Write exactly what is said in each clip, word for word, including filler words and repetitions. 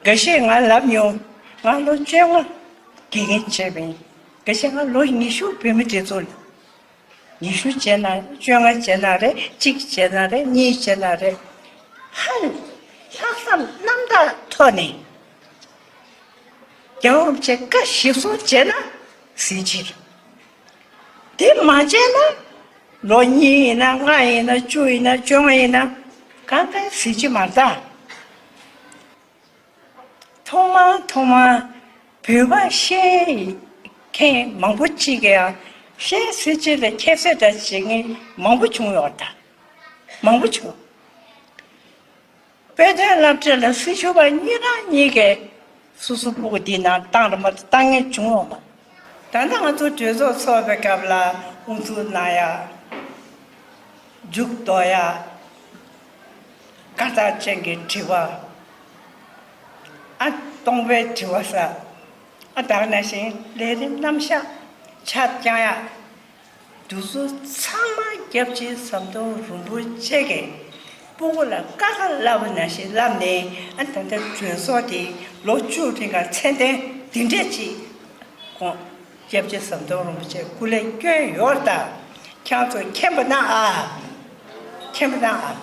འགའ་ཤས་ང་ལབ་མྱོང་། ང་ལོ་བཅོ་ལྔ་དགེ་རྒན་བྱས་པ་ཡིན། འགའ་ཤས་ང་ལོ་ཉི་ཤུ་བོད་མི་སྒྲིག་འཛུགས་ལ། ཉི་ཤུ་བྱས་ན་བཅོ་ལྔ་བྱས་ན་རེད། གཅིག་བྱས་ན་རེད། གཉིས་བྱས་ན་རེད། ཧ། ལྷག་བསམ་རྣམ་དག་ཐོག་ནས་རྒྱལ་བ་རིན་པོ་ཆེ་བཀའ་གཞིར་བཟུང་བྱས་ན་གཟི་བརྗིད་རེད། དེ་མ་བྱས་ན་ལོ་གཉིས་ཡིན་ན་ལྔ་ཡིན་ན་བཅུ་ཡིན་ན་བཅོ་ལྔ་ཡིན་ན་གང་ག་གཟི་བརྗིད་མ་རེད་ད། ཐོག་མར་ཐོག་མར་བོད་པ་ཤེས་མཁན་མང་པོ་ཅིག་གིས་ཡང་ཤེས་གཟི་བརྗིད་ལ་ཁྱད་གསོད་འདྲ་བྱེད་མཁན་མང་པོ་བྱུང་ཡོད་ད། མང་པོ་བྱུང་། དཔེ་སྟོན་སློབ་གྲྭ་ལ་སྲི་ཞུ་བ་གཉིས་རང་གཉིས་ཀས་སོ་སོ་སྤུ་གུ་འདི་ནང་བཏང་ར་མ་བཏང་མཁན་བྱུང་ཡོད་མ། ད་ལྟ་ང་ཚོ་གྲོས་ཚོགས་ཚོགས་པའི་སྐབས་ལ་དབུ་འཛུགས་གནང་ཡ། མཇུག་རྫོགས་ཡ། དགའ་རྟགས་ཅན་གྱི་དྲི་བ། ཨ། སྟོང་པའི་དྲི་བ་ཟེར། ཨ། ད་ག་ནང་བཞིན་ལས་རིམ་རྣམ་གཞག་ཆ་རྐྱང་ཡ། འདི་ཚོ་ཚང་མ་སྐྱབས་རྗེ་ཟམ་གདོང་རིན་པོ་ཆེ་གིས་སྤུ་གུ་ལ་ཀ་ཁ་བསླབ་པ་ནང་བཞིན་བསླབས་ནས། ཨ། ད་ལྟ་གྲོས་ཚོགས་དེ་ལོ་བཅུ་རིང་ག་མཚན་ལྡན་འདི་འདྲས་ཅིག་ཁོང་སྐྱབས་རྗེ་ཟམ་གདོང་རིན་པོ་ཆེ་སྐུ་ལས་བསྐྱོན་ཡོད་ད། ཁྱེད་ཚོ་མཁྱེན་པ་གནང་ཨ། མཁྱེན་པ་གནང་ཨ།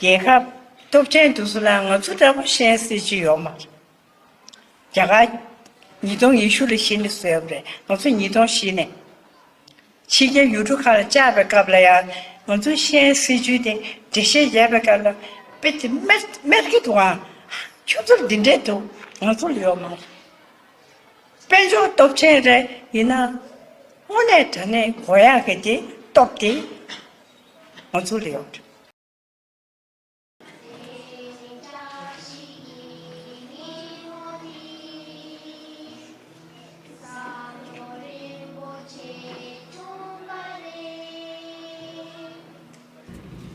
རྒྱལ་ཁབ་སྟོབས་ཆེན་འདི་ཚོ་ལ་ང་ཚོ་འདྲ་པོ་ཤེས་སྲིད་ཀྱི་ཡོད་མ་རེད། རྒྱ་གར་ཉིས་སྟོང་ཉི་ཤུ་ལ་གཞི་ནས་བཟོས་པ་རེད། ང་ཚོ་ཉིས་སྟོང་བཞི་ནས། ཕྱི་རྒྱལ་ཡུལ་གྲུ་ཁག་ལ་བཅར་བའི་སྐབས་ལ་ཡང་ང་ཚོ་ཤེས་སྲིད་ཀྱི་དེ་འགྲེལ་བཤད་རྒྱག་པའི་སྐབས་ལ་དཔེ་དེ་མེར་མེར་གྱི་འདུག་ཨ། ཁྱོད་ཚོར་འདི་འདྲས་འདུག་ང་ཚོ་ལ་ཡོད་མ་རེད། དཔལ་འབྱོར་སྟོབས་ཆེན་རེད། ཡིན་ན་དངོས་གནས་དྲང་གནས་དགོས་ཡག་གི་དེ་སྟོབས་དེ་ང་ཚོ་ལ་ཡོད་རེད།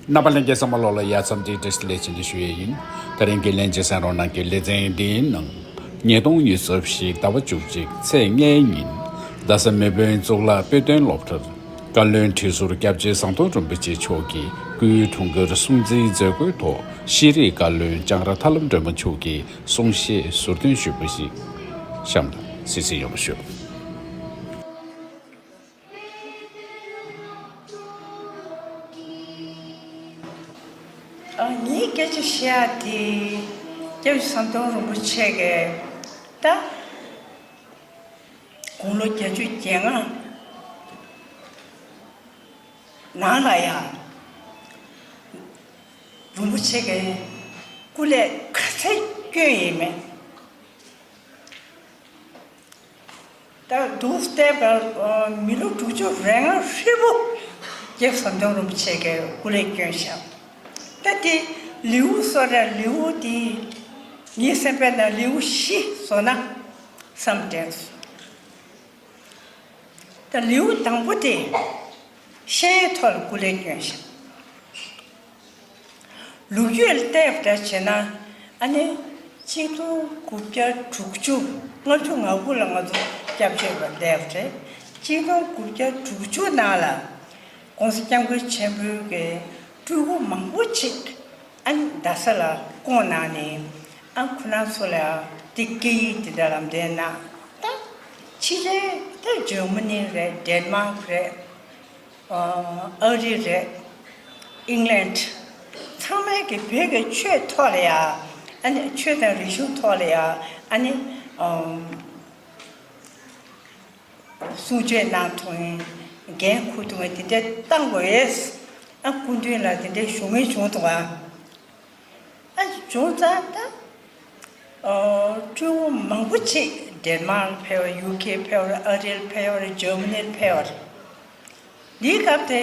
རྣམ་པ་ལྷན་རྒྱས་ཚང་མ་ལོག་ལ་ཡ་མཚམས་འདིའི་བཀྲ་ཤིས་བདེ་ལེགས་བྱིན་ཏེ་ཞུ་ཡས་ཡིན། དེ་རིང་གི་ལྷན་རྒྱས་གསན་རོགས་གནང་གི་ལེ་ཚན་འདིའི་ནང་། ཉིས་སྟོང་ཉི་ཤུ་རྩ་བཞི་ཟླ་བ་བཅུ་གཅིག་ཚེས་ལྔའི་ཉིན། རྡ་ས་མེས་དབོན་གཙུག་ལག་དཔེ་སྟོན་སློབ་གྲྭར་བཀའ་བློན་ཁྲི་ཟུར་སྐྱབས་རྗེ་ཟམ་གདོང་རིན་པོ་ཆེ་མཆོག་གི་སྐུའི་འཁྲུངས་སྐར་སྲུང་བརྩིའི་མཛད་སྒོའི་ཐོག་ཤེས་རིག་བཀའ་བློན་ལྕང་ར་ཐར་ལམ་སྒྲོལ་མ་མཆོག་གིས་གསུང་བཤད་ཟུར་འདོན་ཞུས་པ་ཞིག་གཤམ་ལ་གསན་གཟིགས་ཡོང་བ་ཞུ། ཨ། ངའི་སྐད་ཆ་བཤད་ཡ་དེ་སྐྱབས་རྗེ་ཟམ་གདོང་རིན་པོ་ཆེ་གིས་ད་དགུང་ལོ་བརྒྱད་ཅུ་གྱ་ལྔ་ནང་ལ་ཡང་རིན་པོ་ཆེ་གིས་སྐུ་ལས་ག་ཚད་བསྐྱོན་ཡོད་མེད། ད་འདུག་བལྟས་པར་མི་ལོ་དྲུག་ཅུ་རེ་ལྔ་ཧྲིལ་པོ་སྐྱབས་རྗེ་ཟམ་གདོང་རིན་པོ་ཆེ་གིས་སྐུ་ལས་བསྐྱོན་བཞག་ད་དེ་ལེའུ་བཟོ་ར་ལེའུ་དེ་ངའི་སེམས་པའི་ནང་ལེའུ་བཞི་བཟོ་ན་བསམ་དྲན་སོང་། ད་ལེའུ་དང་པོ་དེ་ཤེས་ཡོན་ཐོག་ལ་སྐུ་ལས་བསྐྱོན་བཞག་ལོ་རྒྱུས་ལ་བལྟས་པ་འདྲ་བྱས་ན། ཨ་ནི་གཅིག་སྟོང་དགུ་བརྒྱ་དྲུག་ཅུ་ལྔ་བཅུ་ང་དགུ་ལ་ང་ཚོ་སྐྱབས་བཅོལ་བ་བསྡད་པ་རེད། གཅིག་སྟོང་དགུ་བརྒྱ་དྲུག་ཅུ་ནང་ལ་༸གོང་ས་༸སྐྱབས་མགོན་ཆེན་པོའི་གི་སྤྲུལ་སྐུ་མང་པོ་ཅིག་ཨ་ནི་རྡ་ས་ལ་བསྐོངས་གནང་ནས། ཨ། ཁོ་རང་ཚོ་ལ་དེ་སྐད་ཡིག་དེ་འདྲ་ལམ་སྟོན་གནང་། ད་ཕྱི་རྒྱལ་ད་འཇར་མ་ནི་རེད། ཌེན་མཱག་རེད། ཨ་རི་རེད། ཨིང་ལན། ཚང་མས་ཀྱི་བོད་ཀྱི་ཆོས་ཐོག་ལ་ཡ། ཨ་ནི་ཆོས་དང་རིག་གཞུང་ཐོག་ལ་ཡ། ཨ་ནི་ཨམ་གསུང་ཆོས་གནང་ཐུབ་མཁན། འགན་འཁུར་ཐུབ་མཁན་དེ་འདྲ་བཏང་དགོས། ཨ། སྐུ་མདུན་ལ་དེ་འདྲ་ཞུ་མཁན་བྱུང་འདུག་ཨ། ཨ། བྱུང་ཙང་ད། ཨོ། སྤྲུལ་སྐུ་མང་པོ་ཅིག་ཌེན་མཱག་ཕེབས་པ། ཡུ་ཁེ་ཕེབས་པ། ཨ་རིར་ཕེབས་པ། འཇར་མ་ནིར་ཕེབས་པ། འདིའི་སྐབས་དེ་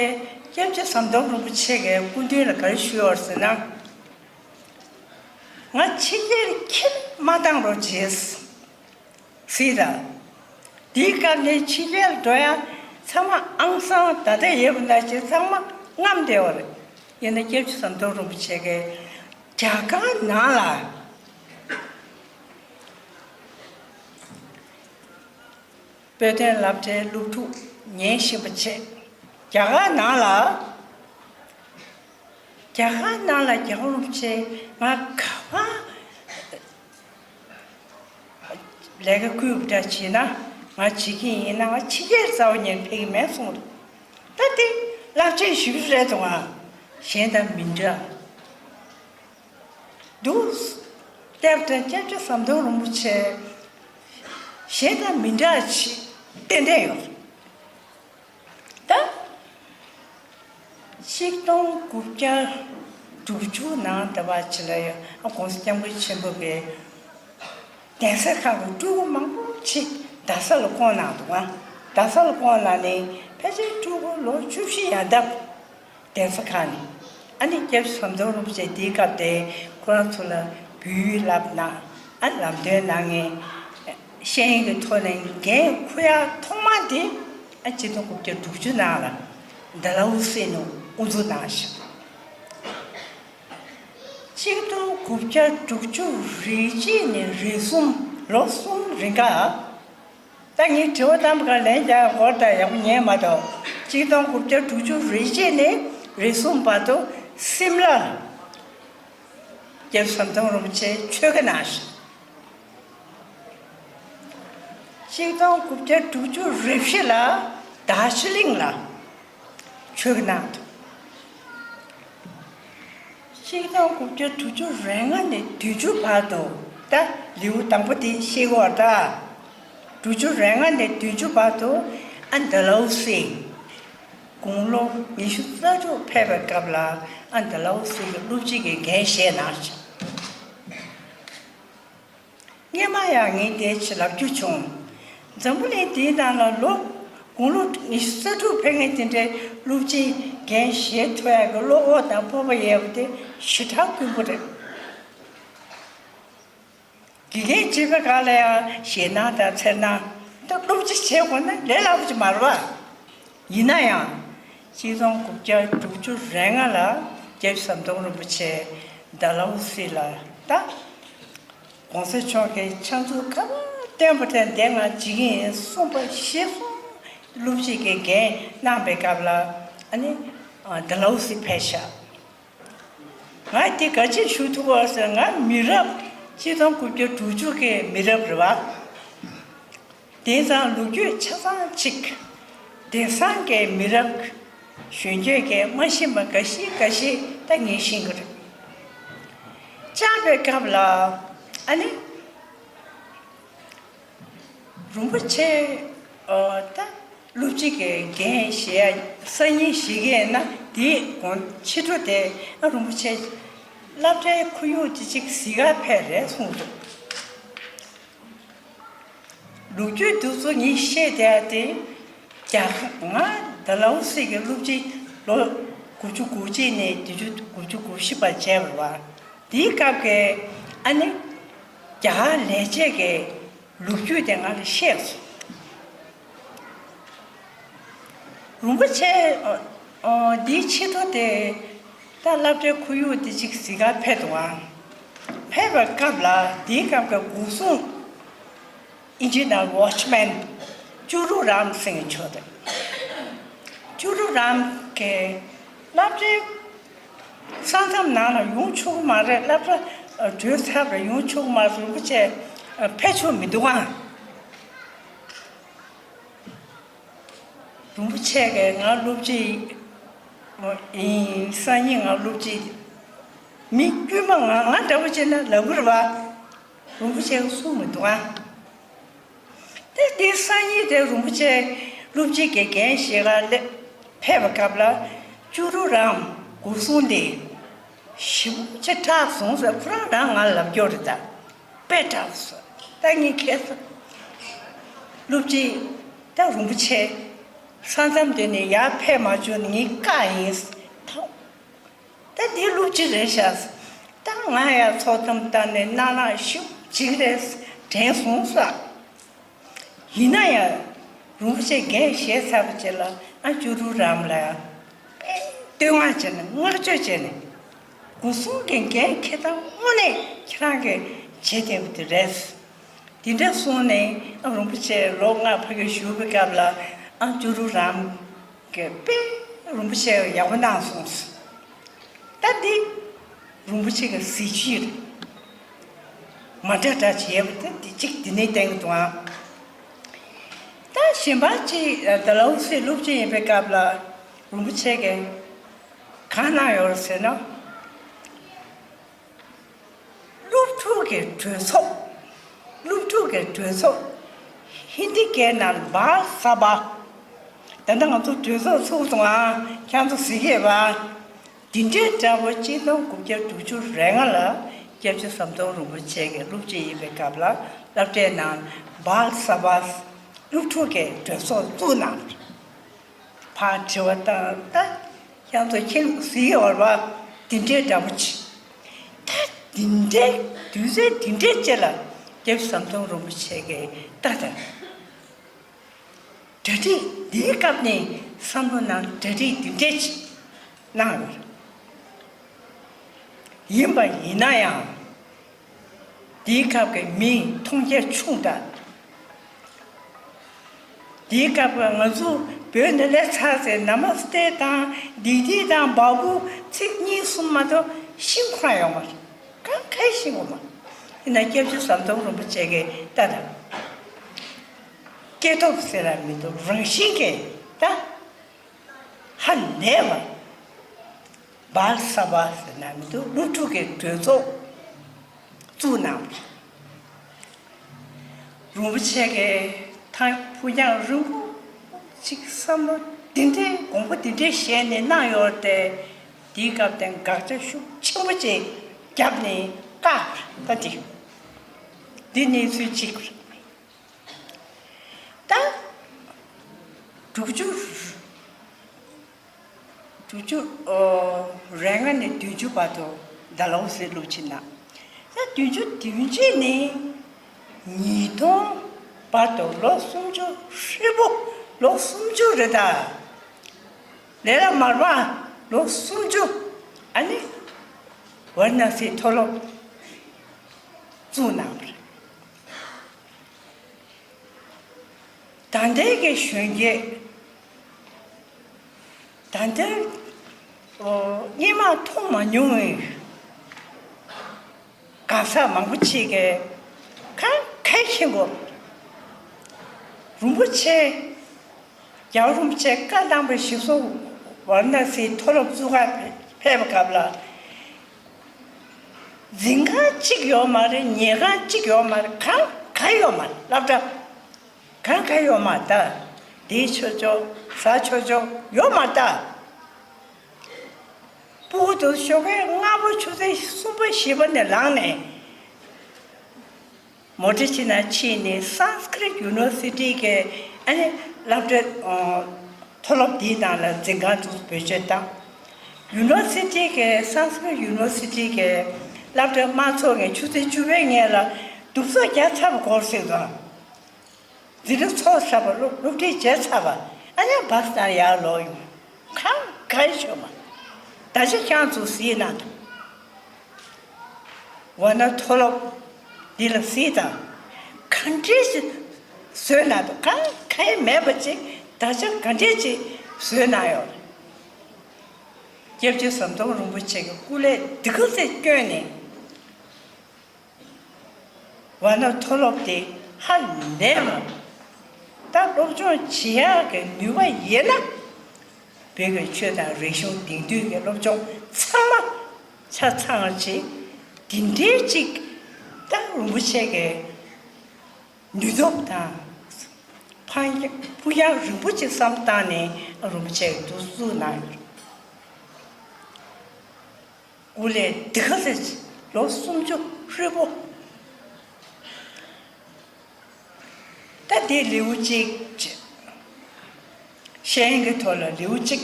སྐྱབས་རྗེ་ཟམ་གདོང་རིན་པོ་ཆེ་གིས་སྐུ་མདུན་ལ་ག་རེ་ཞུས་ཡོད་ཟེར་ན། ང་ཕྱི་རྒྱལ་ཁྱིམ་མ་བཏང་རོགས་བྱེད་ཟེར་ད། དེའི་སྐབས་ནས་ཕྱི་རྒྱལ་འགྲོ་ཡ་ཚང་མ་ཨང་སང་ད་ལྟ་ཡོད་པ་ནང་བཞིན་ཚང་མ་རྔམ་བསྡད་པ་རེད། ཡིན་ན་སྐྱབས་རྗེ་ཟམ་གདོང་རིན་པོ་ཆེ་གིས་རྒྱ་གར་ནང་ལ་དཔེ་སྟོན་སློབ་གྲྭའི་སློབ་ཕྲུག་ཉན་ཤེས་པ་བྱས། རྒྱ་གར་ནང་ལ། རྒྱ་གར་ནང་ལ་རྒྱལ་བ་རིན་པོ་ཆེ་ང་ག་པར་ ལས་ཀ་བསྐུལ་བ་འདྲ་བྱས་ན་ང་བྱེད་ཀྱི་ཡིན་ན་ང་ཕྱི་རྒྱལ་རྩ་བ་ཉིད་ཕེབས་ཀྱི་མེད་གསུངས་འདུག་ད་དེ་རླབས་ཆེན་ཞེ་པོ་རེད་འདུག་ཨ། གཞན་དང་མི་འདྲ། འདུག་སྟབས་དང་སྐྱབས་རྗེ་ཟམ་གདོང་རིན་པོ་ཆེ་གཞན་དང་མི་འདྲ་ཞིག་ཏན་ཏན་ཡོད། ད་ཆིག་སྟོང་དགུ་བརྒྱ་དྲུག་ཅུ་ནང་ད་བར་ཆེ་ལ་ཡ་ཨ་༸གོང་ས་༸སྐྱབས་མགོན་ཆེན་པོ་པའི་གདན་ས་ཁག་གི་སྤྲུལ་སྐུ་མང་པོ་ཅིག་རྡ་ས་ལ་བསྐོངས་གནང་འདུག་ཨ། རྡ་ས་ལ་བསྐོངས་གནང་ནས་ཕལ་ཆེར་སྤྲུལ་སྐུ་ལོ་བཅུ་བཞི་ཡར་འདབ་གདན་ས་ཁག་ནས་ཨ་ནི་སྐྱབས་རྗེ་ཟམ་གདོང་རིན་པོ་ཆེ་དེའི་སྐབས་དེ་ཁོ་རང་ཚོ་ལ་འབུལ་ཡུལ་བསླབ་གནང་ཨ་ལམ་སྟོན་གནང་མཁན་ཤེས་ཡོན་གྱི་ཐོག་ནས་འགན་འཁུར་ཡག་ཐོག་མ་དེ་ཨ་ཆིག་སྟོང་དགུ་བརྒྱ་དྲུག་ཅུ་ནང་ལ་ཌལ་ཧོ་སི་ནས་དབུ་འཛུགས་གནང་ཞིང་། ཆིག་སྟོང་དགུ་བརྒྱ་དྲུག་ཅུ་རེ་གཅིག་ནས་རེ་གསུམ་ལོ་གསུམ་རིང་ག་ད་ངས་དྲི་བ་བཏང་བ་ག་ལན་རྒྱག་སྐོར་དང་ཡག་པོ་ཉན་མ་གཏོགས་ཆིག་སྟོང་དགུ་བརྒྱ་དྲུག་ཅུ་རེ་གཅིག་ནས་རེ་གསུམ་བར་དུ་སིམ་ལར་སྐྱབས་ཟམ་གདོང་རིན་པོ་ཆེ་ཆོས་དགེ་གནང་ཞིང་། ཆིག་སྟོང་དགུ་བརྒྱ་དྲུག་ཅུ་རེ་བཞི་ལ་དར་ཇི་ལིང་ལ་ཆོས་དགེ་གནང་འདུག་ཆིག་སྟོང་དགུ་བརྒྱ་དྲུག་ཅུ་རེ་ལྔ་ནས་བདུན་ཅུ་བར་དུ་ད་ལེའུ་དང་པོ་དེ་ཤེས་དགོས་ད། དྲུག་ཅུ་རེ་ལྔ་ནས་བདུན་ཅུ་བར་དུ་ཨ་ཌལ་ཧོ་སི་དགུང་ལོ་ཉི་ཤུ་རྩ་དྲུག་ཕེབས་པའི་སྐབས་ལ་ཨ་ཌལ་ཧོ་སི་གི་སློབ་སྤྱི་གི་འགན་བཞེས་གནང་ཞིང་། སྔས་མ་ཡང་ངས་དེ་ཆེད་ལབ་རྒྱུ་བྱུང་། འཛམ་བུ་གླིང་འདིའི་ནང་ལ་ལོ་དགུང་ལོ་ཉི་ཤུ་རྩ་དྲུག་ཕེབས་མཁན་དེ་འདྲའི་སློབ་སྤྱིའི་འགན་བཞེས་ཐུབ་ཡག་གི་བློ་ཁོག་དང་སྤོབས་པ་ཡོད་པ་དེ་ཞེ་དྲག་དཀོན་པོ་རེད། དགེ་རྒན་བྱེད་པའི་སྒང་ལ་ཡང་ཞེད་སྣང་དང་འཚེར་སྣང་ད་སློབ་སྤྱི་བྱེད་དགོས་ན་ལས་སླ་པོ་ཅིག་མ་རེད་པ། ཡིན་ན་ཡང་། ཆིག་སྟོང་དགུ་བརྒྱ་དྲུག་ཅུ་རེ་ལྔ་ལ་སྐྱབས་ཟམ་གདོང་རིན་པོ་ཆེ་ཌལ་ཧོ་སི་ལ་ད་༸གོང་ས་མཆོག་གིས་ཕྱག་མཛུབ་ག་པར་སྟོན་པ་དེ་འདི་ང་བྱེད་ཀྱི་ཡིན་གསུངས་པ་གཞིར་བཟུང་སློབ་སྤྱི་གི་འགན་གནང་པའི་སྐབས་ལ་ཨ་ནི་ཌལ་ཧོ་སི་ཕེབས་ཤག་ང་འདི་ག་ཅི་ཞུ་ཐུབ་པ་ཟེར་ང་མི་རབས་ཆིག་སྟོང་དགུ་བརྒྱ་དྲུག་ཅུ་གི་མི་རབས་རེད་པ། དེང་སང་ལོ་རྒྱུས་ཆ་ཚང་གཅིག་དེང་སང་གི་མི་རབས་གཞོན་སྐྱེས་ཀྱིས་མ་ཤེས་པ་འགའ་ཞིག་འགའ་ཞིག་ད་ངས་ཤེས་ཀྱི་རེད། བཅར་བའི་སྐབས་ལ་ཨ་ནི། རིན་པོ་ཆེ། ཨོ་ད་སློབ་སྤྱི་གི་འགན་བཞེས་ཡ་སང་ཉིན་བཞེས་ཀྱི་ཡིན་ན་དེའི་དགོང་ཕྱི་དྲོ་དེ་ཨ་རིན་པོ་ཆེ་སློབ་གྲྭའི་ཁོར་ཡུག་དེ་ཅིག་གཟིགས་ག་ཕེབས་རེད་གསུངས་འདུག་ལོ་རྒྱུས་འདི་ཚོ་ངས་བཤད་བསྡད་ཡ་དེ་རྒྱ་གར་ང་ཌལ་ཧོ་སི་གི་སློབ་སྤྱི་ལོ་དགུ་བཅུ་གོ་གཅིག་ནས་དུས་ཚོད་དགུ་བཅུ་གོ་བཞི་བར་བྱས་པ་རེད་པ། དེའི་སྐབས་ཀྱི་ཨ་ནི་རྒྱ་གར་ལས་བྱེད་ཀྱི་ལོ་རྒྱུས་དེ་ང་ལ་བཤད་སོང་། རིན་པོ་ཆེ་འདིའི་ཕྱི་དྲོ་དེ་ད་སློབ་གྲྭའི་ཁོར་ཡུག་དེ་ཅིག་གཟིགས་ག་ཕེབས་འདུག་ཨང་། ཕེབས་པའི་སྐབས་ལ་དེའི་སྐབས་ཀྱི་འགོག་སྲུང་ཨིན་ཇི་ནང་ཝོཆ་མེན་ཅུ་རུ་རམ་ཟེར་མཁན་ཅིག་ཡོད་རེད། ཅུ་རུ་རམ་གྱིས་སློབ་གྲྭའི་ས་མཚམས་ནང་ལ་ཡོང་ཆོག་གི་མ་རེད། སློབ་གྲྭ་གྲོལ་ཚར་བ་ལ་ཡོང་ཆོག་གི་མ་རེད། རིན་པོ་ཆེ་ཕེབས་ཆོག་མི་འདུག་ཨང་། རིན་པོ་ཆེ་གིས་ང་སློབ་སྤྱི་ཡིན། སང་ཉིན་ང་སློབ་སྤྱི་མི་དཀྱུས་མ་ང་ང་འདྲ་པོ་བྱས་ན་ལབ་གི་རེད་པ། རིན་པོ་ཆེ་གིས་གསུངས་མི་འདུག་ཨ། དེ་དེ་སང་ཉིན་དེ་རིན་པོ་ཆེ་སློབ་སྤྱི་གི་འགན་བཞེས་ག་སླེབས་ཕེབས་པའི་སྐབས་ལ་ཅུ་རུ་རམ་འགོག་སྲུང་དེ་ཞེ་པོ་ཅིག་སྐྲག་སོང་ཟེར་ཁོ་རང་རང་ང་ལ་ལབ་རྒྱུ་རེད་ད། དཔེ་སྐྲག་སོང་། ད་ངས་ཁ་སང་སློབ་སྤྱི་ད་རིན་པོ་ཆེ་ས་མཚམས་དེ་ནས་ཡར་ཕེབས་མ་བཅུག་ན་ངས་བཀག་ཡིན། ད་ད་འདི་སློབ་སྤྱི་རེད་ཤག་ད་ང་ཡར་ཚོགས་གཏམ་བཏང་ནས་གནང་ན་ཞེ་པོ་ཅིག་རེད་དྲན་སོང་ཟེར། ཡིན་ན་ཡང་རིན་པོ་ཆེ་འགན་བཞེས་ཚར་བ་བྱས་ལ་ཨ་ཅུ་རུ་རམ་ལ་ཡང་དཔེ་བསྟོད་བསྔགས་བྱས་ནས་བསྔགས་བརྗོད་བྱས་ནས་འགོག་སྲུང་གི་འགན་འཁྱེར་སྟངས་དངོས་གནས་ཁྱེད་རང་གིས་བྱེད་བསྡད་པ་དེ་རེད། དེ་འདྲ་གསུངས་ནས་ཨ་རིན་པོ་ཆེ་ལོ་ལྔ་ཕ་གིར་བཞུགས་པའི་སྐབས་ལ་ཨ་ཅུ་རུ་རམ་གྱིས་དཔེ་རིན་པོ་ཆེ་ཡག་པོ་གནང་སོང་། ད་འདི་རིན་པོ་ཆེ་གི་གཟི་བརྗིད་རེད། མ་འདྲ་འདྲ་བྱས་པ་དེ་དེ་གཅིག་དེ་ནས་བསྟན་གྱི་འདུག་ཨང་། ད་གཞན་པ་གཅིག་ད་ལའོ་སི་སློབ་ཆེན་ཡིན་པའི་སྐབས་ལ་རིན་པོ་ཆེ་གིས་གང་གནང་ཡོད་ཟེར་ན། སློབ་ཕྲུག་གི་གྲོས་ཚོགས། སློབ་ཕྲུག་གི་གྲོས་ཚོགས། ཧིན་དི་སྐད་ནང་བལ་ས་བ། ད་ལྟ་ང་ཚོ་གྲོས་ཚོགས་ཚུགས་སོང་ཨ། ཁྱེད་ཚོ་གཟིགས་ཡོད་པ། འདི་འདྲའི་འདྲ་པོ་གཅིག་སྟོང་དགུ་བརྒྱ་དྲུག་ཅུ་རེ་ལྔ་ལ་སྐྱབས་རྗེ་ཟམ་གདོང་རིན་པོ་ཆེ་གི་སློབ་སྤྱི་ཡིན་པའི་སྐབས་ལ་སློབ་གྲྭའི་ནང་བལ་ས་བ་སློབ་ཕྲུག་གི་གྲོས་ཚོགས་བཙུགས་གནང་། ཕར་དྲི་བ་བཏང་། ད་ཁྱེད་ཚོ་ཁྱེད་གཟིགས་ཡོད་པ། འདི་འདྲའི་འདྲ་པོ་ཅིག་ད་འདི་འདྲའི་དུས་ཚོད་འདི་འདྲའི་ཅིག་ལ་སྐྱབས་རྗེ་ཟམ་གདོང་རིན་པོ་ཆེ་གིས་ལྟ་དང་། གྲ་སྒྲིག་འདིའི་སྐབས་ནས་བསམ་བློ་ནང་གྲ་སྒྲིག་འདི་འདྲས་ཅིག་གནང་ཡོད། ཡིན་པ་ཡིན་ན་ཡང་། འདིའི་སྐབས་ཀྱི་མི་མཐོང་རྒྱ་ཆུང་དྲགས། འདིའི་སྐབས་ཀྱི་ང་ཚོ་བོད་ནས་སླེབས་ཚར་ཚེ་ན་མ་སྟེ་དང་དིག་དིག་དང་བ་སྤུ་ཚིག་གཉིས་གསུམ་མ་གཏོགས་ཤེས་ཁོ་རང་ཡོང་མ་རེད། གང་ག་ཤེས་ཡོང་མ། ཡིན་ན་སྐྱབས་རྗེ་ཟམ་གདོང་རིན་པོ་ཆེ་གིས་ལྟ་དང་། སྐྱེ་སྟོབས་ཟེར་ལ་མི་འདུག་རང་བཞིན་གྱིས་ད་ཧ་ལས་པ། བལ་ས་བ་ཟེར་ན་མི་འདུག་སློབ་ཕྲུག་གི་གྲོས་ཚོགས་བཙུགས་གནང་། རིན་པོ་ཆེ་གིས་ཐང་ཕུགས་རྒྱང་རིང་པོ་ཅིག་བསམ་བློ་འདི་འདྲའི་དགོངས་པ་འདི་འདྲའི་བཞེས་ནས་གནང་ཡོད་དེ། དེའི་སྐབས་དེ་དགག་བྱ་ཤུགས་ཆེན་པོ་ཅིག་བརྒྱབ་ནས་བཀག་ད་འདི་འདི་གནས་ཚུལ་གཅིག་ད་དྲུག་ཅུ། དྲུག་ཅུ་རེ་ལྔ་ནས་བདུན་ཅུ་བར་དུ་ཌལ་ཧོ་སི་སློབ་ཆེན་གནང་། ད་བདུན་ཅུ་བདུན་ཅུ་ནས་ཉིས་སྟོང་བར་དུ་ལོ་སུམ་ཅུ་ཧྲིལ་པོ། ལོ་སུམ་ཅུ་རེད་ད། ལས་ཀ་མ་རེད་པ། ལོ་སུམ་ཅུ། ཨ་ནི་ཝཱ་ར་ཎ་སིའི་མཐོ་སློབ་བཙུགས་གནང་བ་རེད། ད་ལྟའི་གི་གཞོན་སྐྱེས། ད་ལྟའི་སྔོན་མ་མཐོང་མ་མྱོང་བའི་གང་ཟག་མང་པོ་ཅིག་གིས་གང་ག་ཤེས་དགོས། རིན་པོ་ཆེ། རྒྱལ་བ་རིན་པོ་ཆེ་བཀའ་གནང་བའི་ཞིག་གསོ་ཝཱ་ར་ཎ་སིའི་མཐོ་སློབ་བཙུགས་ག་ཕེབས་པའི་སྐབས་ལ། འཛིན་ཁང་གཅིག་ཡོད་མ་རེད། ཉལ་ཁང་གཅིག་ཡོད་མ་རེད། གང་ག་ཡོད་མ་རེད། སློབ་གྲྭ་གང་ག་ཡོད་མ་རེད་ད། བསྡད་ཆོག་ཆོག་ཟ་ཆོག་ཆོག་ཡོད་མ་རེད་ད། སྤུ་གུ་དེ་ཞོགས་ཀས་སྔ་པོ་ཆུ་ཚོད་གསུམ་པ་བཞི་པ་ནས་ལངས་ནས། མོ་ཊ་ཕྱི་ནང་ཕྱིན་ནས་སཾ་སྐྲྀཏ་ཡུ་ནི་ཝར་སི་ཊི་གི་ཨ་ནི་སློབ་གྲྭ་ཨ་མཐོ་སློབ་དེའི་ནང་ལ་འཛིན་ཁང་དུ་བེད་སྤྱོད་བཏང་། ཡུ་ནི་ཝར་སི་ཊི་གི་སཾ་སྐྲྀཏ་ཡུ་ནི་ཝར་སི་ཊི་གི་སློབ་གྲྭ་དམངས་ཚོགས་ཀྱིས་ཆུ་ཚོད་བཅུ་པའི་སྔོན་ལ་གདུབ་ཚོགས་རྒྱག་ཚར་བ་སྐོར་ཟེར་དང་། འཛིན་གྲྭ་ཚོགས་ཚར་བ། སློབ་སློབ་ཁྲིད་བྱས་ཚར་བ། ཨ་ནི་བཱ་སི་ནང་ཡར་ལོག་ཡོང་། གང་ག་ཡི་ཆོད་མ། ད་ཆ་ཁྱེད་ཚོ་གཟིགས་ན་འདུག་ཝཱ་ར་ཎ་མཐོ་སློབ་འདི་ལ་གཟིགས་དང་། ག་འདྲས་ཅིག་བཟོས་ན་འདུག་གང་ག་ཡི་མེད་པ་ཅིག་ད་ཆ་ག་འདྲས་ཅིག་བཟོས་ན་ཡོད། སྐྱབས་རྗེ་ཟམ་གདོང་རིན་པོ་ཆེ་གི་སྐུ་ལས་འདི་ག་ཚད་བསྐྱོན་ནས། ཝཱ་ར་ཎ་མཐོ་སློབ་དེ་ཧ་ལས་པ། ད་སློབ་སྦྱོང་བྱེད་ཡག་གི་ནུས་པ་ཡོད་ན། བོད་ཀྱི་ཆོས་དང་རིག་གཞུང་དེང་དུས་ཀྱི་སློབ་སྦྱོང་ཚང་མ་ཆ་ཚང་བ་ཅིག་འདི་འདྲའི་ཅིག་ད་རིན་པོ་ཆེ་གི་ནུས་སྟོབས་དང་། ཕ་ཕུགས་རྒྱང་རིང་པོ་ཅིག་བསམ་བཏང་ནས་རིན་པོ་ཆེ་གི་འདུག་བཙུགས་གནང་ཡོད། སྐུ་ལས་འདི་ག་ཚད། ལོ་སུམ་ཅུ་ཧྲིལ་པོ། ད་འདི་ལེའུ་གཅིག་བྱས། ཤེས་ཡོན་གྱི་ཐོག་ལ་ལེའུ་གཅིག་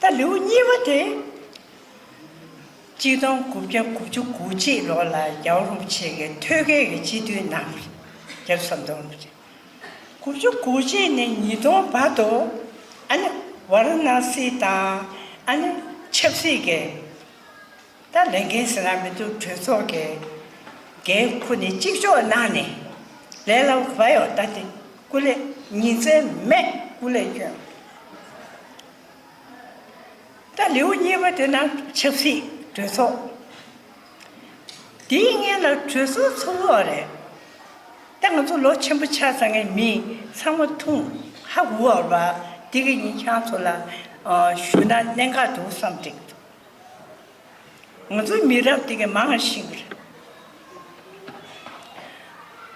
ད་ལེའུ་གཉིས་པ་དེ། གཅིག་སྟོང་དགུ་བརྒྱ་དགུ་བཅུ་གོ་གཅིག་ལོ་ལ་རྒྱལ་བ་རིན་པོ་ཆེ་གིས་ཐོད་རྒལ་གྱི་སྤྱི་འཐུས་གནང་བ་རེད། རྒྱལ་བ་ཟམ་གདོང་རིན་པོ་ཆེ། དགུ་བཅུ་གོ་གཅིག་ནས་ཉིས་སྟོང་བར་དུ། ཨ་ནི་ཝཱ་ར་ཎ་སི་དང་། ཨ་ནི་ཆབ་སྲིད་ཀྱི་ད་ལས་འགན་ཟེར་ན་མི་འདུག་གྲོས་ཚོགས་ཀྱི་འགན་ཁུར་ནས་གཅིག་ལྕོགས་གནང་ནས་ལས་སླ་པོ་ག་ཡོད། ད་དེ་སྐུ་ལས་ཉིན་མཚན་མེད་སྐུ་ལས་བསྐྱོན། ད་ལེའུ་གཉིས་པ་དེ་ན་ཆབ་སྲིད་གྲོས་ཚོགས། དེའི་སྔོན་ལ་གྲོས་ཚོགས་ཚོགས་ཡོད་རེད། ད་ང་ཚོ་ལོ་ཆེན་པོ་ཆགས་ཚར་མཁན་མི་ཚང་མ་ཐུག་ཧ་གོ་བ་རེད་པ། དེ་གི་ཉིན་ཁྱེད་ཚོ་ལ་ཞུ་ན་གནད་འགག་འདུག་བསམ་འགྲིག་འདུག་ང་ཚོའི་མི་རབས་དེ་གི་མང་ཤེས་ཀྱི་རེད།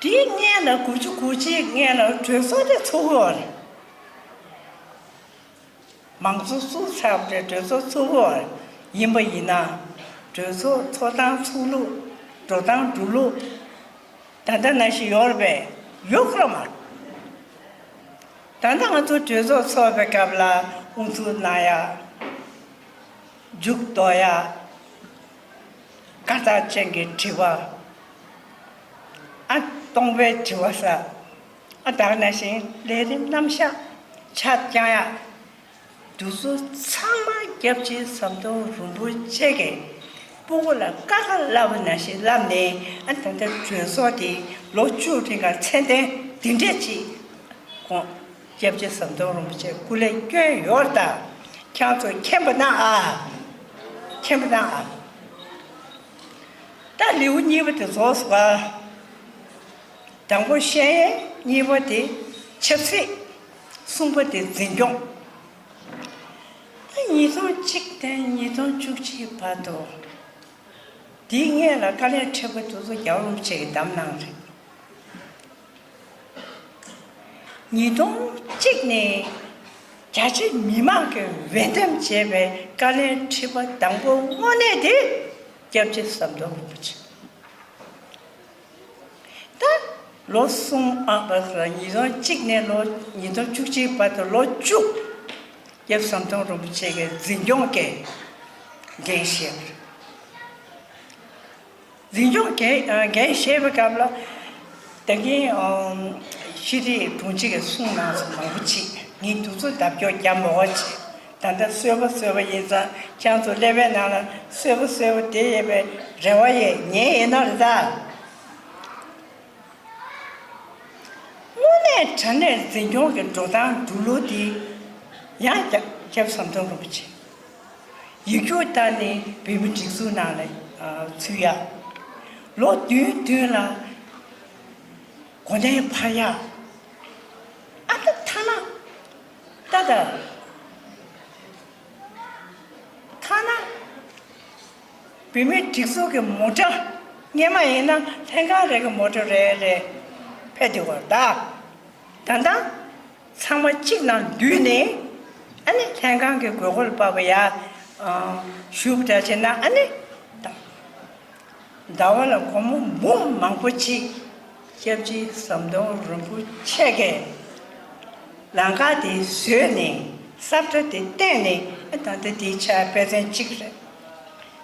དེའི་སྔོན་ལ་དགུ་བཅུ་གོ་གཅིག་སྔོན་ལ་གྲོས་ཚོགས་དེ་ཚོགས་ཡོད་རེད། མང་གཙོ་བཙུགས་ཚར་བའི་གྲོས་ཚོགས་ཚོགས་པ་ཡིན་པ་ཡིན་ན། གྲོས་ཚོགས་ཚོགས་སྟངས་ཚུགས་ལུགས། འགྲོ་སྟངས་འགྲོ་ལུགས། ད་ལྟ་ནང་བཞིན་ཡོད་རེད་པས། ཡོད་ཁོ་ར་མ་རེད། ད་ལྟ་ང་ཚོ་གྲོས་ཚོགས་ཚོགས་པའི་སྐབས་ལ་དབུ་འཛུགས་གནང་ཡ། མཇུག་རྫོགས་ཡ། དགའ་རྟགས་ཅན་གྱི་དྲི་བ། ཨ། སྟོང་པའི་དྲི་བ་ཟེར། ཨ། ད་ག་ནང་བཞིན་ལས་རིམ་རྣམ་གཞག་ཆ་རྐྱང་ཡ། འདི་ཚོ་ཚང་མ་སྐྱབས་རྗེ་ཟམ་གདོང་རིན་པོ་ཆེ་གིས་སྤུ་གུ་ལ་ཀ་ཁ་བསླབ་པ་ནང་བཞིན་བསླབས་ནས། ཨ། ད་ལྟ་གྲོས་ཚོགས་དེ་ལོ་བཅུ་རིང་ག་མཚན་ལྡན་འདི་འདྲས་ཅིག་ཁོང་སྐྱབས་རྗེ་ཟམ་གདོང་རིན་པོ་ཆེ་སྐུ་ལས་བསྐྱོན་ཡོད་རེད། ད་ཁྱེད་ཚོ་མཁྱེན་པ་གནང་ཨ། མཁྱེན་པ་གནང་ཨ། ད་ལེའུ་གཉིས་པ་དེ་རྫོགས་སོང་ཨ། དང་པོ་ཤེས་ཡོན། གཉིས་པ་དེ་ཆབ་སྲིད། གསུམ་པ་དེ་འཛིན་སྐྱོང་། ད་ཉིས་སྟོང་གཅིག་ནས་ཉིས་སྟོང་བཅུ་གཅིག་བར་དུ། དེའི་སྔོན་ལ་དཀའ་ལས་འཕྲད་པ་དེ་ཚོ་རྒྱལ་བ་རིན་པོ་ཆེ་གིས་བདམས་གནང་རེད། ཉིས་སྟོང་གཅིག་ནས་རྒྱ་ཆེ་མི་མང་གིས་འོས་འདེམས་བྱས་པའི་དཀའ་ལས་འཕྲད་པ་དང་པོ་དངོས་གནས་དེ་སྐྱབས་རྗེ་ཟམ་གདོང་རིན་པོ་ཆེ། ད་ལོ་གསུམ། ཨ། ཉིས་སྟོང་གཅིག་ནས་ལོ། ཉིས་སྟོང་བཅུ་གཅིག་བར་དུ་ལོ་བཅུ། སྐྱབས་ཟམ་གདོང་རིན་པོ་ཆེ་གིས་འཛིན་སྐྱོང་གི་འགན་བཞེས་པ་རེད། འཛིན་སྐྱོང་འགན། ཨ། འགན་བཞེས་པའི་སྐབས་ལ། ད་གིན། ཨམ། ཤེས་རིག་དྲུང་ཆེ་གིས་གསུངས་གནང་སོང་མང་པོ་ཅིག་ངས་འདི་ཚོ་ལྡབ་སྐྱོར་རྒྱག་མ་དགོས་ཅིག་ད་ལྟ་གསོལ་བ་གསོལ་བ་ཡིན་ཙང་། ཁྱེད་ཚོ་ཀླད་པའི་ནང་ལ་གསོལ་བ་གསོལ་བ་དེ་ཡོད་པའི་རེ་བ་ཡོད། ཉན་ཡོད་ན་རེད་ད། དངོས་གནས་དྲང་གནས་འཛིན་སྐྱོང་གི་འགྲོ་སྟངས་འགྲོ་ལུགས་དེ་ཡང་སྐྱབས། སྐྱབས་ཟམ་གདོང་རིན་པོ་ཆེ། ཡིག་རྒྱུགས་བཏང་ནས་བོད་མི་སྒྲིག་འཛུགས་ནང་ལ། ཨ། ཚུད་ཡ། ལོ་བདུན་བདུན་ལ་གོ་གནས་འཕར་ཡ། ཨ། ད་ཐ་ན། ད་ད། ཐ་ན་བོད་མིའི་སྒྲིག་འཛུགས་ཀྱི་མོ་ཊ། སྔོན་མ་ཡིན་ན་ལྷན་ཁང་རེ་གི་མོ་ཊ་རེ་རེ་ཕེབས་བསྡད་པ་རེད་ད། ད་ལྟ་ཚང་མ་གཅིག་ནང་བསྡུས་ནས། ཨ་ནི་ལྷན་ཁང་གི་དགོས་མཁོ་ལ་དཔག་པ་ཡ། ཨ། ཞུ་བ་འདྲ་བྱས་ན། ཨ་ནི་ད། ཟླ་བ་ལ་སྒོར་མོ་འབུམ་མང་པོ་ཅིག་སྐྱབས་རྗེ་ཟམ་གདོང་རིན་པོ་ཆེ་གིས་ལམ་ཁ་དེ་བཟོས་ནས། ས་ཁྲ་དེ་བཏོན་ནས། ཨ། ད་ལྟ་དེའི་ཆ་དཔེ་མཚོན་གཅིག་རེད།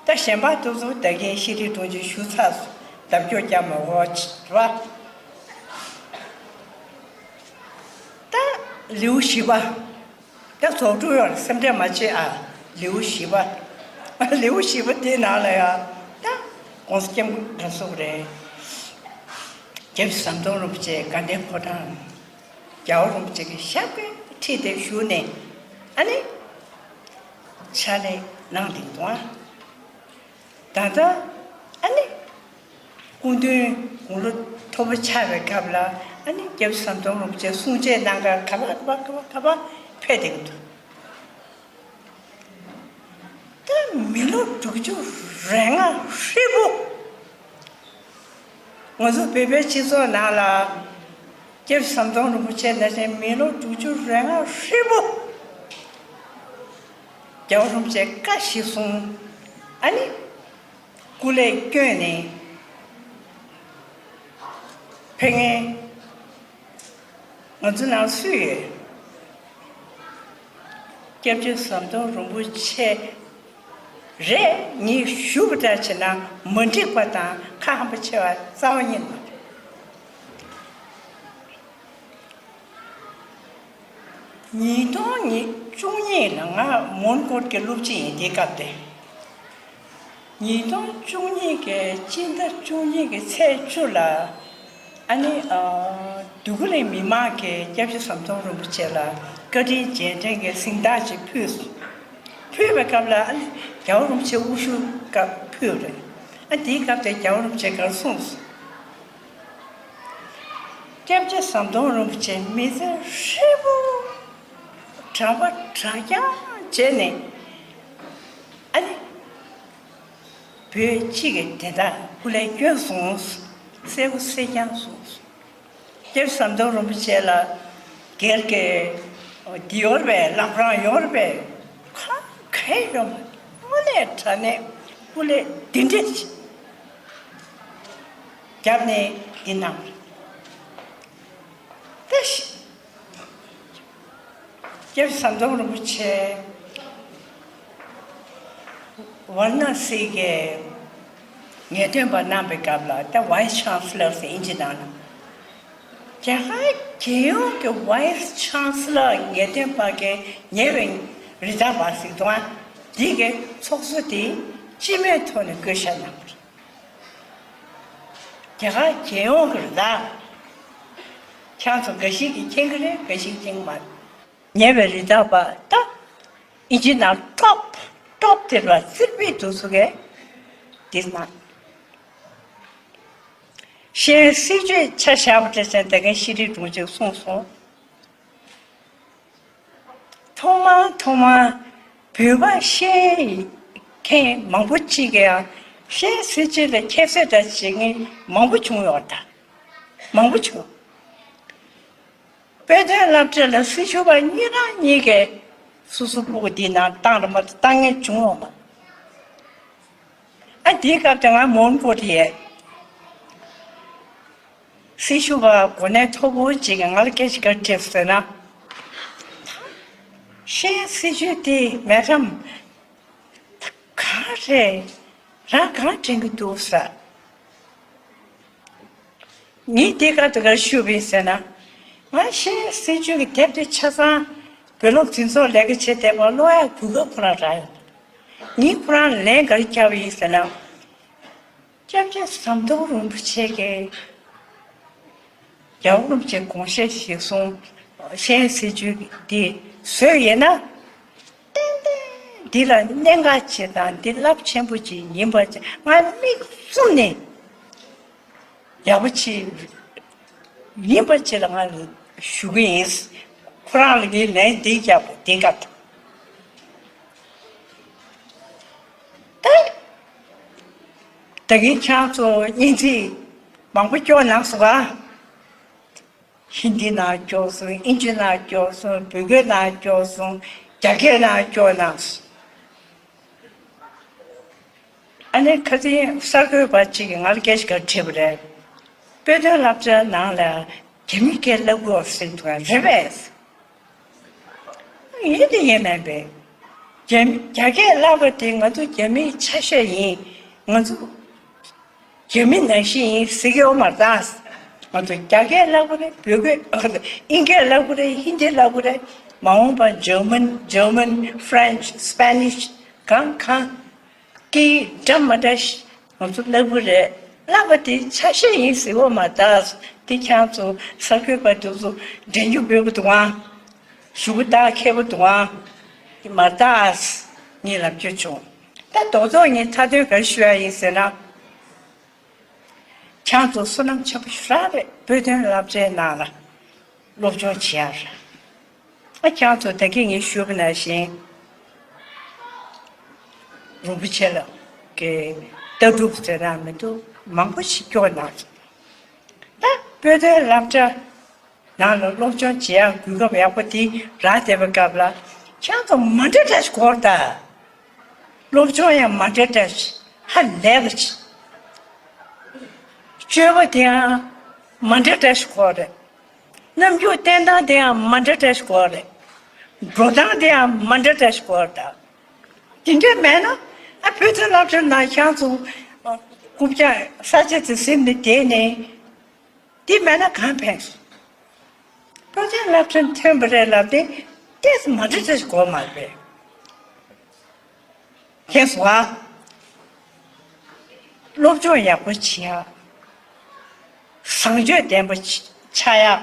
ད་གཞན་པ་དེ་ཚོ་ད་གིན་ཤེས་རིག་དྲུང་ཆེ་ཞུ་ཚར་སོང་། ལྡབ་སྐྱོར་རྒྱག་མ་དགོས་ཅིག་རེད་པ། ད་ལེའུ་བཞི་པ། ད་རྫོགས་འགྲོ་ཡོད་རེད། སེམས་ཁྲལ་མ་བྱེད་ཨ། ལེའུ་བཞི་པ། ལེའུ་བཞི་པ་དེའི་ནང་ལ་ཡ། ད་༸གོང་ས་སྐྱབས་མགོན་ག་སོགས་རེད། སྐྱབས་རྗེ་ཟམ་གདོང་རིན་པོ་ཆེ་དགའ་ལྡན་ཕོ་བྲང་རྒྱལ་བ་རིན་པོ་ཆེ་གི་ཞབས་ཀྱི་ཁྲི་དེ་བཞུགས་ནས། ཨ་ནི་ཕྱག་ལས་གནང་བསྡད་འདུག་ཨ། ད་ལྟ་ཨ་ནི་སྐུ་མདུན་དགུང་ལོ་མཐོ་པོ་ཆགས་པའི་སྐབས་ལ། ཨ་ནི་སྐྱབས་རྗེ་ཟམ་གདོང་རིན་པོ་ཆེ་གསུང་ཆོས་གནང་གར་ག་པར་ག་པར་ག་པར་ག་པར་ཕེབས་བསྡད་ཀྱི་འདུག་ད་མི་ལོ་དྲུག་ཅུ་རེ་ལྔ་ཧྲིལ་པོ། ང་ཚོ་བོད་པའི་སྤྱི་ཚོགས་ནང་ལ་སྐྱབས་རྗེ་ཟམ་གདོང་རིན་པོ་ཆེ་ནང་བཞིན་མི་ལོ་དྲུག་ཅུ་རེ་ལྔ་ཧྲིལ་པོ་རྒྱལ་བ་རིན་པོ་ཆེ་བཀའ་བཞིན་སྲུང་། ཨ་ནི་སྐུ་ལས་བསྐྱོན་ནས་ཕེབས་མཁན་ང་ཚོ་ནང་སུ་ཡོད། སྐྱབས་རྗེ་ཟམ་གདོང་རིན་པོ་ཆེ་རེད། ངས་ཞུ་བ་འདྲ་བྱས་ན་མ་འགྲིག་པ་དང་ཁ་ཧམ་པ་ཆེ་བ་རྩ་བ་ཉིད་མ་རེད། ཉིས་སྟོང་བཅུ་གཉིས་ལ་ང་མོན་གྷོ་གི་སློབ་སྤྱི་ཡིན། དེའི་སྐབས་དེ། ཉིས་སྟོང་བཅུ་གཉིས་ཀྱི་སྤྱི་ཟླ་བཅུ་གཉིས་ཀྱི་ཚེས་བཅུ་ལ། ཨ་ནི། ཨ། འདོད་རྒུ་གླིང་མི་མང་གིས་སྐྱབས་རྗེ་ཟམ་གདོང་རིན་པོ་ཆེ་ལ་བཀའ་དྲིན་རྗེས་དྲན་གྱི་གཟེངས་རྟགས་ཅིག་ཕུལ་སོང་། ཕུལ་བའི་སྐབས་ལ། ཨ་ནི་རྒྱལ་བ་རིན་པོ་ཆེ་དབུ་བཞུགས་སྐབས་ཕུལ་བ་རེད། ཨ་དེའི་སྐབས་དེ་རྒྱལ་བ་རིན་པོ་ཆེ་གར་གསུངས་སོང་། སྐྱབས་རྗེ་ཟམ་གདོང་རིན་པོ་ཆེ་མི་ཚེ་ཧྲིལ་པོ་གྲྭ་པ་གྲྭ་རྐྱང་བྱས་ནས་ཨ་ནི་བོད་སྤྱི་གི་བདེན་མཐའ་སྐུ་ལས་བསྐྱོན་སོང་། གསལ་པོ་གསལ་རྐྱང་གསུངས་སོང་། སྐྱབས་ཟམ་གདོང་རིན་པོ་ཆེ་ལ་སྒེར་གྱི་འདི་ཡོད་རེད་པས། ལམ་རང་ཡོད་རེད་པས། ཁ་གས་ཡོད་མ། དངོས་གནས་དྲང་གནས་སྐུ་ལས་འདི་འདྲས་ཅིག་རྒྱབ་ནས་འདི་གནང་། ད་ཤི། སྐྱབས་ཟམ་གདོང་རིན་པོ་ཆེ་ཝཱ་ར་ཎ་སི་གི་ངེས་སྟོན་པ་གནང་པའི་སྐབས་ལ། ད་Vice Chancellor ཟེར་ཨིན་ཇི་ནང་ལ། རྒྱ་གར་རྒྱལ་ཡོངས་ཀྱི་Vice Chancellor ངེས་སྟོན་པ་གི་ཉེ་བའི་རི་དྭགས་པ་ཟེར་དུས། འདི་གི་ཚོགས་གཙོ་དེ་སྤྱི་མོས་ཐོག་ནས་བསྐོ་བཞག་གནང་བ་རེད། རྒྱ་གར་རྒྱལ་ཡོངས་ཀྱི་རི་དྭགས། ཁྱེད་ཚོ་འགའ་ཞིག་གིས་མཁྱེན་གྱི་རེད། འགའ་ཞིག་མཁྱེན་གྱི་མ་རེད། ཉེ་བའི་རི་དྭགས་པ་ད་ཨིན་ཇི་ནང་ཊོབ་ཊོབ་དེ་ལ་རྩིར་ཕུད་དུ་སུ་གས་དེ་ན། གཞན་སྲིད་བྱུས་ཆ་བཞག་པ་དེ་ཚོ་ད་གིན་ཤེས་རིག་དྲུང་ཆེས་གསུངས་སོང་། ཐོག་མར་ཐོག་མར་བོད་པ་ཤེས་མཁན་མང་པོ་ཅིག་གིས་ཡང་གཞན་སྲིད་བྱུས་ལ་ཁྱད་གསོད་འདྲ་བྱེད་མཁན་མང་པོ་བྱུང་ཡོད་ད། མང་པོ་བྱུང་། དཔེ་སྟོན་སློབ་གྲྭ་ལ་སྲི་ཞུ་བ་གཉིས་རང་གཉིས་ཀས་སོ་སོ་སྤུ་གུ་འདི་ནང་བཏང་ར་མ་བཏང་མཁན་བྱུང་ཡོད་མ། ཨ་དེའི་སྐབས་དེ་ང་མོན་གྷོ་རེད། སྲི་ཞུ་བ་གོ་གནས་མཐོ་པོ་ཅིག་གིས་ང་ལ་སྐད་ཆ་ག་རེ་དྲིས་ཟེར་ན། གཞན་སྲི་ཞུ་དེ་མེད་དམ། གང་རེད། རང་གང་དྲན་གྱི་འདུག་ཟེར། ངས་དེ་ག་དེ་གར་ཞུས་པ་ཡིན་ཟེར་ན། ང་གཞན་སྲི་ཞུ་གི་དེབ་དེ་ཆ་ཚང་བོད་སློབ་འཛིན་ཚོགས་ལས་ཀ་བྱེད་བསྡད་པ་ཀློག་ཡག་གོ་སྐབས་ཁོ་རང་རག་ཡོད། ངས་ཁོ་རང་ལན་ག་རེ་བརྒྱབ་པ་ཡིན་ཟེར་ན། སྐྱབས་རྗེ་ཟམ་གདོང་རིན་པོ་ཆེ་གིས་རྒྱལ་བ་རིན་པོ་ཆེ་དགོངས་བཞེད་གཞིར་བཟུང་གཞན་སྲི་ཞུ་འདི་བཟོས་ཡོད་ན། ཏན་ཏན་འདི་ལ་གནད་འགག་ཅིག་དང་འདི་རླབས་ཆེན་པོ་ཅིག་ཡིན་པ་ཅིག་ང་མིག་བཙུམ་ནས་ཡག་པོ་ཅིག་ཡིན་པ་ཅིག་ལ་ང་ཞུ་གི་ཡིན། ཁོ་རང་ལ་ངས་ལན་འདི་བརྒྱབ་པ་འདི་ག་ད། ད་གིན་ཁྱེད་ཚོ་སྙན་ཚིག་མང་པོ་སྐྱོར་གནང་སོང་ག། ཧིན་དི་ནང་སྐྱོར་སོང་། ཨིན་ཇི་ནང་སྐྱོར་སོང་། བོད་སྐད་ནང་སྐྱོར་སོང་། རྒྱ་སྐད་ནང་སྐྱོར་གནང་སོང་། ཨ་ནི་ཁ་སང་གསར་འགོད་པ་གཅིག་གིས་ང་ལ་སྐད་ཆ་ག་དྲིས་པ་རེད། དཔེ་སྟོན་སློབ་གྲྭའི་ནང་ལ་རྒྱ་མི་སྐད་བསླབ་དགོས་ཟེར་འདུག་ག་རེད་པས། ཡིན་དེ་ཡིན་མིན་པས། རྒྱ་རྒྱ་སྐད་བསླབ་པ་དེ་ང་ཚོ་རྒྱ་མིའི་ཆ་ཤས་ཡིན། ང་ཚོ་རྒྱ་མི་ནང་བཞིན་ཡིན་ཟེར་གྱི་ཡོད་མ་རེད་ད། ང་ཚོ་རྒྱ་སྐད་བསླབ་ཀྱི་རེད། བོད་སྐད་ཨིན་སྐད་བསླབ་ཀྱི་རེད། ཧིན་དི་བསླབ་ཀྱི་རེད། མ་འོངས་པ་ཇར་མན་ཇར་མན་ཧྥ་རན་ཆི་སི་པེ་ནིཤ་གང་གང་སྐད་འདྲ་མི་འདྲ་ཞིག་ང་ཚོ་བསླབ་ཀྱི་རེད། བསླབ་པ་དེ་ཆ་ཤས་ཡིན་ཟེར་གྱི་ཡོད་མ་རེད་ད། དེ་ཁྱེད་ཚོ་གསར་འགོད་པ་དེ་ཚོ་འགྲན་རྒྱུ་དགོས་ཀྱི་འདུག་ཨང་། ཞུ་གུ་བཏགས་མཁས་པོ་འདུག་ཨང་། དེ་མ་རེད་ད། ངས་ལབ་རྒྱུ་བྱུང་། ད་རྡོག་རྡོག་ངས་མཐའ་དོན་ག་རེ་ཞུ་ཡ་ཡིན་ཟེར་ན། ཁྱེད་ཚོ་བསོད་ནམས་ཆེན་པོ་ཞེ་དྲག་རེད། དཔེ་སྟོན་སློབ་གྲྭའི་ནང་ལ་སློབ་སྦྱོང་བྱེད་ཡ་རེད། ཨ་ཁྱེད་ཚོ་ད་གིན་ངས་ཞུས་པ་ནང་བཞིན་རིན་པོ་ཆེ་ལ་གི་ལྟ་གྲུབ་ཟེར་ན་མི་འདུག་མང་པོ་ཞིག་སྐྱོར་གནང་སོང་། ད་དཔེ་སྟོན་སློབ་གྲྭ་ནང་ལ་སློབ་སྦྱོང་བྱེད་ཡག་གོ་སྐབས་ཡག་པོ་དེ་རག་བསྡད་པའི་སྐབས་ལ། ཁྱེད་ཚོ་མ་འདྲ་འདྲ་ཞིག་གོ་རེད་ད། སློབ་སྦྱོང་ཡང་མ་འདྲ་འདྲ་ཞིག་ཧ་ལས་པ་ཞིག་སྤྱོད་པ་དེ་ཡང་མ་འདྲ་འདྲ་ཞིག་གོ་རེད། རྣམ་འགྱུར་བསྟན་སྟངས་དེ་ཡང་མ་འདྲ་འདྲ་ཞིག་གོ་རེད། འགྲོ་སྟངས་དེ་ཡང་མ་འདྲ་འདྲ་ཞིག་གོ་རེད་ད། དེ་འདྲ་མེད་ན་ཨ་བོད་དུ་སློབ་གྲྭ་ནང་ཁྱེད་ཚོ་རྐུབ་བཀྱག་ས་ཆ་དེ་ཟིན་ནས་བསྡད་ནས། དེ་མེད་ན་གང་ཕན་སོང་། སློབ་ཆེན་སློབ་ཆེན་ཐོན་པ་རེད་ལབ་དེ་ཏོག་ཙམ་མ་འདྲ་འདྲ་ཞིག་གོ་མ་རེད། མཁྱེན་སོང་ཨ། སློབ་སྦྱོང་ཡག་པོ་བྱེད་ཡ། བཟང་སྤྱོད་ལྡན་པ་ཆགས་ཡ།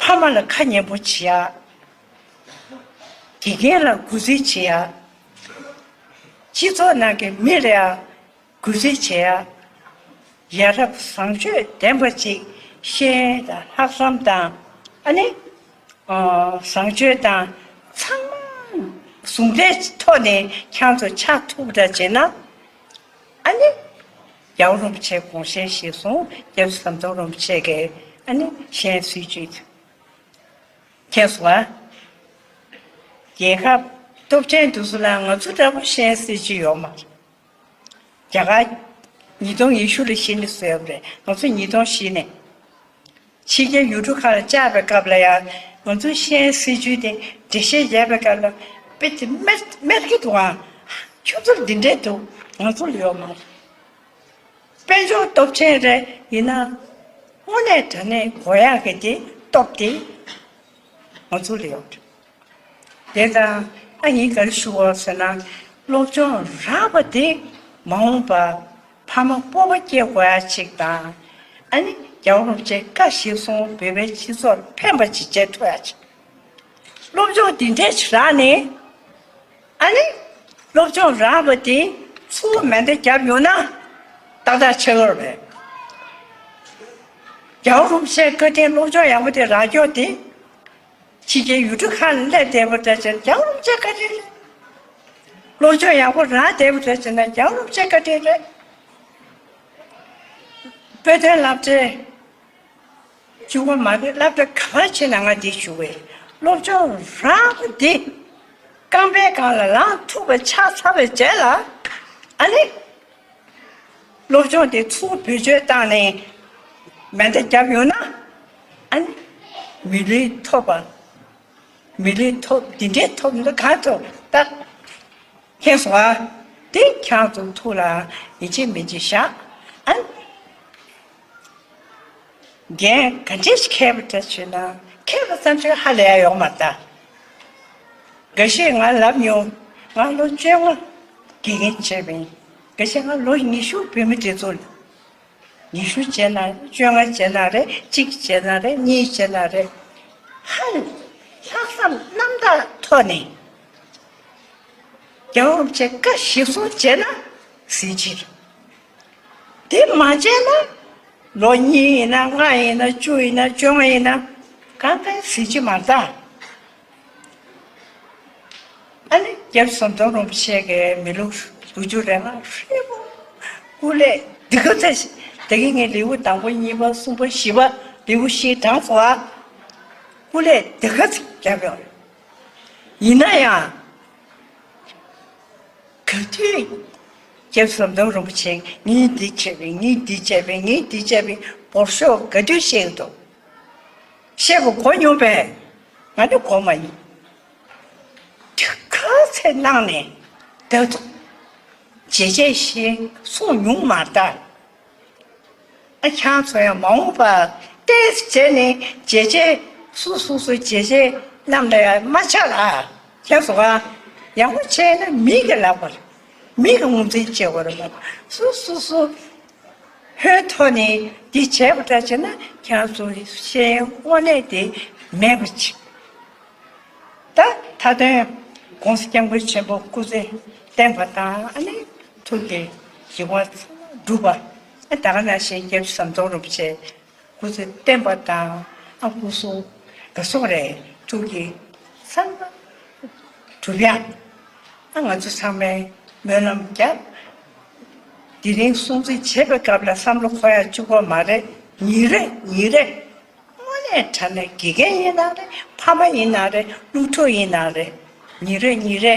ཕ་མ་ལ་ཁ་ཉན་པོ་བྱེད་ཡ། དགེ་རྒན་ལ་གུས་བརྩི་བྱེད་ཡ། སྤྱི་ཚོགས་ནང་གི་མི་ལ་ཡང་གུས་བརྩི་བྱེད་ཡ། ཡ་རབས་བཟང་སྤྱོད་ལྡན་པ་ཅིག་ཤེས་ཡོན་དང་ལྷག་བསམ་དང་ཨ་ནི། བཟང་སྤྱོད་དང་ཚང་མ་ཟུང་འབྲེལ་ཐོག་ནས་ཁྱེད་ཚོ་ཆགས་ཐུབ་པ་འདྲ་བྱས་ན། ཨ་ནི། རྒྱལ་བ་རིན་པོ་ཆེ་དགོངས་བཞེད་གཞིར་བཟུང་སྐྱབས་རྗེ་ཟམ་གདོང་རིན་པོ་ཆེ་གིས་ཨ་ནི་ཤེས་ཡོན་སྲིད་བྱུས། མཁྱེན་སོང་ཨ། རྒྱལ་ཁབ་སྟོབས་ཆེན་དེ་ཚོ་ལ་ང་ཚོ་འདྲ་པོ་ཤེས་ཡོན་སྲིད་བྱུས་ཡོད་མ་རེད། རྒྱ་གར་ཉིས་སྟོང་ཉི་ཤུ་ལ་ཤི་ནས་བཟོས་པ་རེད། ང་ཚོ་ཉིས་སྟོང་བཞི་ནས། ཕྱི་རྒྱལ་ཡུལ་གྲུ་ཁག་ལ་བཅར་བའི་སྐབས་ལ་ཡང་ང་ཚོའི་ཤེས་ཡོན་སྲིད་བྱུས་དེ་འགྲེལ་བཤད་བརྒྱབ་པའི་སྐབས་ལ་དཔེ་དེ་སྨད་སྨད་ཀྱི་འདུག་ཨ། ཁྱོད་ཚོར་འདི་འདྲས་འདུག་ང་ཚོར་ཡོད་མ་རེད། དཔལ་འབྱོར་སྟོབས་ཆེན་རེད་ཡིན་ན་དངོས་གནས་དྲང་གནས་དགོས་ཡག་གི་དེ་སྟོབས་དེ་ང་ཚོར་ཡོད་རེད། དེ་དང་ཨ་ཡིན་ག་རེ་ཞུ་བ་ཟེར་ན། སློབ་སྦྱོང་རག་པ་དེ་མ་འོངས་པ་ཕ་མ་སྤོབས་པ་སྐྱེ་དགོས་ཡ་ཅིག་དང་། ཨ་ནི་རྒྱལ་བ་རིན་པོ་ཆེའི་བཀའ་གཞིར་བཟུང་བོད་པའི་སྤྱི་ཚོགས་ལ་ཕན་པ་ཅིག་བྱེད་ཐུབ་ཡ་ཅིག་སློབ་སྦྱོང་འདི་འདྲས་ཅིག་རག་ནས། ཨ་ནི། སློབ་སྦྱོང་རག་པ་དེ་ཚུར་མེ་མདའ་བརྒྱབ་ཡོང་ན་ཏག་ཏག་ཆགས་ཡོད་རེད། རྒྱལ་བ་རིན་པོ་ཆེའི་བཀའ་དྲིན་སློབ་སྦྱོང་ཡག་པོ་དེ་རག་རྒྱུ་དེ། ཕྱི་རྒྱལ་ཡུལ་གྲུ་ཁག་ལ་སླེབས་བསྡད་པ་འདྲ་ཅིག་རྒྱལ་བ་རིན་པོ་ཆེའི་བཀའ་དྲིན་རེད། སློབ་སྦྱོང་ཡག་པོ་རག་བསྡད་པ་འདྲ་ཅིག་ན་རྒྱལ་བ་རིན་པོ་ཆེའི་བཀའ་དྲིན་རེད། དཔེ་སྟོན་སློབ་གྲྭའི་གཅིག་པོ་མ་རེད། སློབ་གྲྭ་ག་པར་ཕྱིན་ན་ང་འདི་ཞུ་བས། སློབ་སྦྱོང་རག་པ་འདི་རྐང་པའི་སྒང་ལ་ལངས་ཐུབ་པ་ཆགས་ཚར་བའི་རྗེས་ལ། ཨ་ནི། སློབ་སྦྱོང་དེ་ཚུར་བེད་སྤྱོད་བཏང་ནས་མེ་མདའ་བརྒྱབ་ཡོང་ན། ཨ་ནི། མི་ལུས་ཐོབ་པ། མི་ལུས་ཐོབ་འདི་འདྲའི་ཐོབ་འདི་གང་ཐོབ་ད། མཁྱེན་སོང་ཨ། དེ་ཁྱེད་ཚོ་ཐུགས་ལ་ཡིད་ཆེས་མི་བྱེད་བཞག་ཨ། འགན་ག་འདྲས་ཤིག་འཁྱེར་བ་འདྲ་བྱས་ན་འཁྱེར་བ་ཙམ་ཞིག་ཧ་ལས་ཡ་ཡོང་མ་ད། འགའ་ཤས་ང་ལབ་མྱོང་། ང་ལོ་བཅོ་ལྔ་དགེ་རྒན་བྱས་པ་ཡིན། འགའ་ཤས་ང་ལོ་ཉི་ཤུ་བོད་མི་སྒྲིག་འཛུགས་ལ། ཉི་ཤུ་བྱས་ན་བཅོ་ལྔ་བྱས་ན་རེད། གཅིག་བྱས་ན་རེད། གཉིས་བྱས་ན་རེད། ཧ་ལས་ལྷག་བསམ་རྣམ་དག་ཐོག་ནས་རྒྱལ་བ་རིན་པོ་ཆེ་བཀའ་གཞིར་བཟུང་བྱས་ན་གཟི་བརྗིད་རེད། དེ་མ་བྱས་ན་ལོ་གཉིས་ཡིན་ན་ལྔ་ཡིན་ན་བཅུ་ཡིན་ན་བཅོ་ལྔ་ཡིན་ན་གང་གའི་གཟི་བརྗིད་མ་རེད་ད། ཨ་ནི་སྐྱབས་ཟམ་གདོང་རིན་པོ་ཆེ་གི་མི་ལོ་དགུ་བཅུ་རེ་ལྔ་ཧྲིལ་པོ་སྐུ་ལས་འདི་ག་ཚད་ཞིག་ད་གིན་ངས་ལེའུ་དང་པོ་གཉིས་པ་གསུམ་པ་བཞི་པ་ལེའུ་བཞི་དྲངས་སོང་ཨ། སྐུ་ལས་འདི་ག་ཚད་བརྒྱབ་ཡོད་རེད། ཡིན་ན་ཡང་ག་དུས་སྐྱབས་ཟམ་གདོང་རིན་པོ་ཆེ་ངས་འདི་བྱས་པས་ངས་འདི་བྱས་པས་ངས་འདི་བྱས་པས་འབོར་ཤོག་ག་དུས་བཤད་ཀྱི་འདུག་བཤད་པ་གོ་མྱོང་པས། ང་ནི་གོ་མ་མྱོང་། དེ་ག་ཚད་གནང་ནས་ད་དུང་བྱས་རྗེས་ཤིག་གསུངས་མྱོང་མ་རེད་ད། ཨ་ཁྱེད་ཚོ་ཡང་མ་འོངས་པ་ཏོག་ཙམ་བྱས་ནས་བྱས་རྗེས་སུ་སུ་སུ་བྱས་རྗེས་རྣམས་ལ་ཡང་མ་ཆགས་ཨ། མཁྱེན་སོང་ཨ། ཡག་པོ་བྱས་ན་མི་གིས་ལབ་པ་རེད། མི་གིས་ངོས་འཛིན་བྱེད་པ་རེད་མ་གཏོགས་སུ་སུ་སུ་ཧོན་ཐོག་ནས་འདི་བྱས་པ་འདྲ་བྱས་ན་ཁྱེད་ཚོ་ཤེས་ཡོན་དངོས་གནས་དེ་མེད་པ་ཅིག་ད་མཐའ་དོན་༸གོང་ས་༸སྐྱབས་མགོན་ཆེན་པོ་སྐུ་ཚེ་བརྟན་པ་དང་ཨ་ནི་ཐུགས་ཀྱི་བཞེད་དགོངས་འགྲུབ་པ། ཨ་ད་ག་ནང་བཞིན་སྐྱབས་རྗེ་ཟམ་གདོང་རིན་པོ་ཆེ་སྐུ་ཚེ་བརྟན་པ་དང་ཨ་སྐུ་གཟུགས་ག་སོང་རེད་ཐུགས་ཀྱི་བསམ་པ་འགྲུབ་ཡག་ཨ་ང་ཚོ་ཚང་མས་སྨོན་ལམ་རྒྱབ། དེ་རིང་སྲུང་བརྩི་བྱེད་པའི་སྐབས་ལ་བསམ་བློ་འཁོར་ཡག་གཅིག་པོ་མ་རེད། ཉིན་རེ་ཉིན་རེ། དངོས་གནས་དྲང་གནས་དགེ་རྒན་ཡིན་ན་རེད། ཕ་མ་ཡིན་ན་རེད། སློབ་ཕྲུག་ཡིན་ན་རེད། ཉིན་རེ་ཉིན་རེ་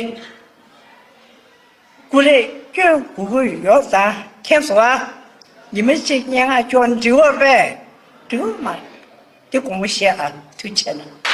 སྐུ་ལས་སྐྱོན་དགོས་ཀྱི་ཡོད་ད། མཁྱེན་སོང་ཨ། ཉི་མ་གཅིག་སྙན་ངག་སྐྱོན་འགྲིག་པ་རེད་པས། འགྲིག་པ་མ་རེད། དེ་དགོངས་པ་བཞེས་ཨ། ཐུགས་རྗེ་ཆེ་གནང་།